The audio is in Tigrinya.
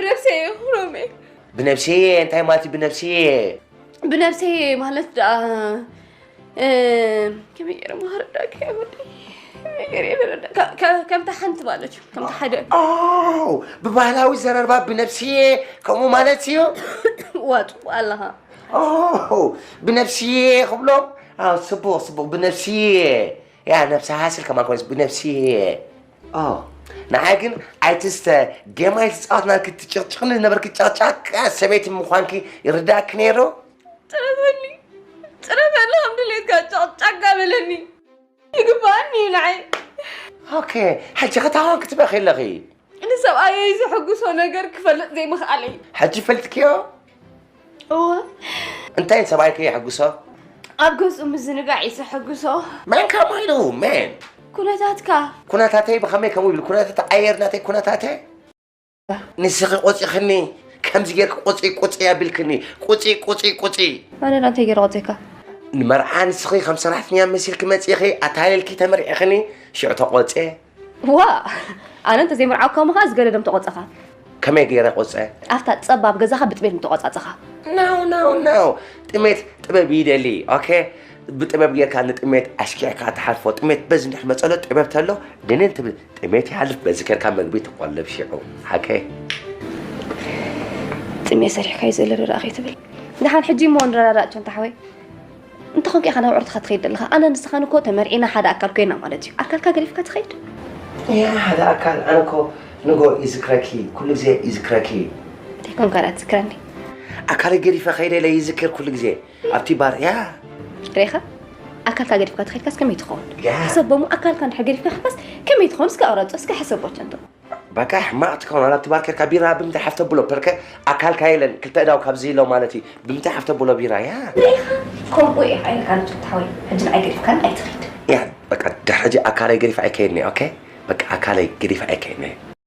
ብነብሰይ እየ ክብሎም እየ። ብነብሰይ እየ እንታይ ማለት እዩ ብነብሰይ እየ? ብነብሰይ ማለት ደኣ፣ እ፣ ከመይ ገይረ ምሃረዳካ እየ ወዲ? ከመይ ገይረ እየ ዝረዳ-፣ ከ-፣ ከ-፣ ከምታ ሓንቲ ማለት እዩ፣ ከምታ ሓደ። ኦ፣ ብባህላዊ ዘረርባ ብነብስየ ከምኡ ማለት እዩ? ዋጡ ኣለኻ። ኦ፣ ብነብስየ ክብሎም? ኣዎ፣ ጽቡቕ፣ ጽቡቕ፣ ብነብስየ። ያ፣ ነብስኻ ስል ከማን ኮንስ ብነብስየ። ኦ፣ ንዓይ ግን ኣይትስተ፣ ጌም ኣይትጻወትና ክትጭቕጭቕኒ ዝነበርኪ ጨቕጫቃ ሰበይቲ ምዃንኪ ይርዳእኪ ነይሩ? ጽረፈኒ፣ ጽረፈኒ፣ ከም ድሌትካ ጨቕጫቃ በለኒ። ይግባኣኒ እዩ ንዓይ። ኦኬ፣ ሕጂ ከ እንታይ ኮንኪ ትበኺ ኣለኺ? ንሰብኣየይ ዘሐጉሶ ነገር ክፈልጥ ዘይምኽኣለይ። ሕጂ ፈልጥክዮ? እወ። እንታይ ሰብኣይኪ የሐጉሶ? ኣብ ገዝኡ ምዝንጋዕ እዩ ዘሐጉሶ። መን ከምኡ ኢሉ? መን? ኩነታትካ። ኩነታተይ ብኸመይ ከምኡ ይብል? ኩነታት ኣየር ናተይ ኩነታተ? ንስኺ ቆጺኽኒ፣ ከምዚ ጌርኪ ቁጺ ቁጺ ኣቢልክኒ፣ ቁጺ ቁጺ ቁጺ። ኣነ ዶ እንታይ ገይረ ቆጺካ? ንመርዓ ንስኺ ከም ሰራሕተኛ መሲልኪ መጺእኺ፣ ኣታሊልኪ ተመርዒኽኒ፣ ሽዑ ተቆጽየ። ዋ! ኣነ እንተዘይምርዓውካ እሞ ኸኣ ዝገደደ ምተቖጸኻ። ከመይ ገይረ ቆጸ? ኣብታ ጸባብ ገዛኻ ብጥሜት ምተቖጻጸኻ። No, no, no! ጥሜት ጥበብ ይደሊ፣ ኦኬ? ብጥበብ ጌርካ ንጥሜት ኣሽኪዕካ ትሓልፎ። ጥሜት በዚ እንድሕር መጸሎ ጥበብ ተሎ፣ ድንን ትብል። ጥሜት ይሓልፍ፣ በዚ ኬድካ መግቢ ትቖልብ ሽዑ። ሓቀይ? ጥሜት ሰሪሕካዮ ዘሎ ዶ ደኣ ከይትብል። ደሓን ሕጂ እሞ ንረዳዳእ ቸንታ ሓወይ። እንተኾንካ ኢኻ ናብ ዕርትኻ ትኸይድ ዘለኻ። ኣነ ንስኻን እኮ ተመርዒና ሓደ ኣካል ኮይና ማለት እዩ። ኣካልካ ገዲፍካ ትኸይድ? ያ፣ ሓደ ኣካል፣ ኣነ እኮ ንጎ ይዝክረኪ፣ ኩሉ ግዜ ይዝክረኪ። እንታይ ኮንካ ደኣ ትዝክረኒ? ኣካለይ ገዲፈ ከይደ ኢለ ይዝክር ኩሉ ግዜ። ኣብቲ ባር፣ ያ። ሬኻ፣ ኣካልካ ገዲፍካ ትኸይድካስ ከመይ ትኸውን? ያ። ሕሰቦ እሞ ኣካልካ እንድሕር ገዲፍካ ኸድካስ ከመይ ትኸውን? እስከ ኣውረጾ፣ እስከ ሕሰቦ ቸንቶ። በቃ ሕማቕ ትኸውን፣ ዋላ ኣብቲ ባር ኬድካ ቢራ ብምንታይ ሓፍ ተብሎ፣ ፐርከ ኣካልካ የለን፣ ክልተ እዳው ካብዚ ኢሎ ማለት እዩ፣ ብምንታይ ሓፍ ተብሎ ቢራ፣ ያ። ሬኻ፣ ከምኡ እየ ኢልካ ንጭታ ሓወይ፣ ሕጂ ንዓይ ገዲፍካን ኣይትኸይድ። ያ፣ በቃ ድሕሪ ሕጂ ኣካለይ ገዲፈ ኣይከይድን እየ፣ ኦኬ? በቃ ኣካለይ ገዲፈ ኣይከይድን እየ።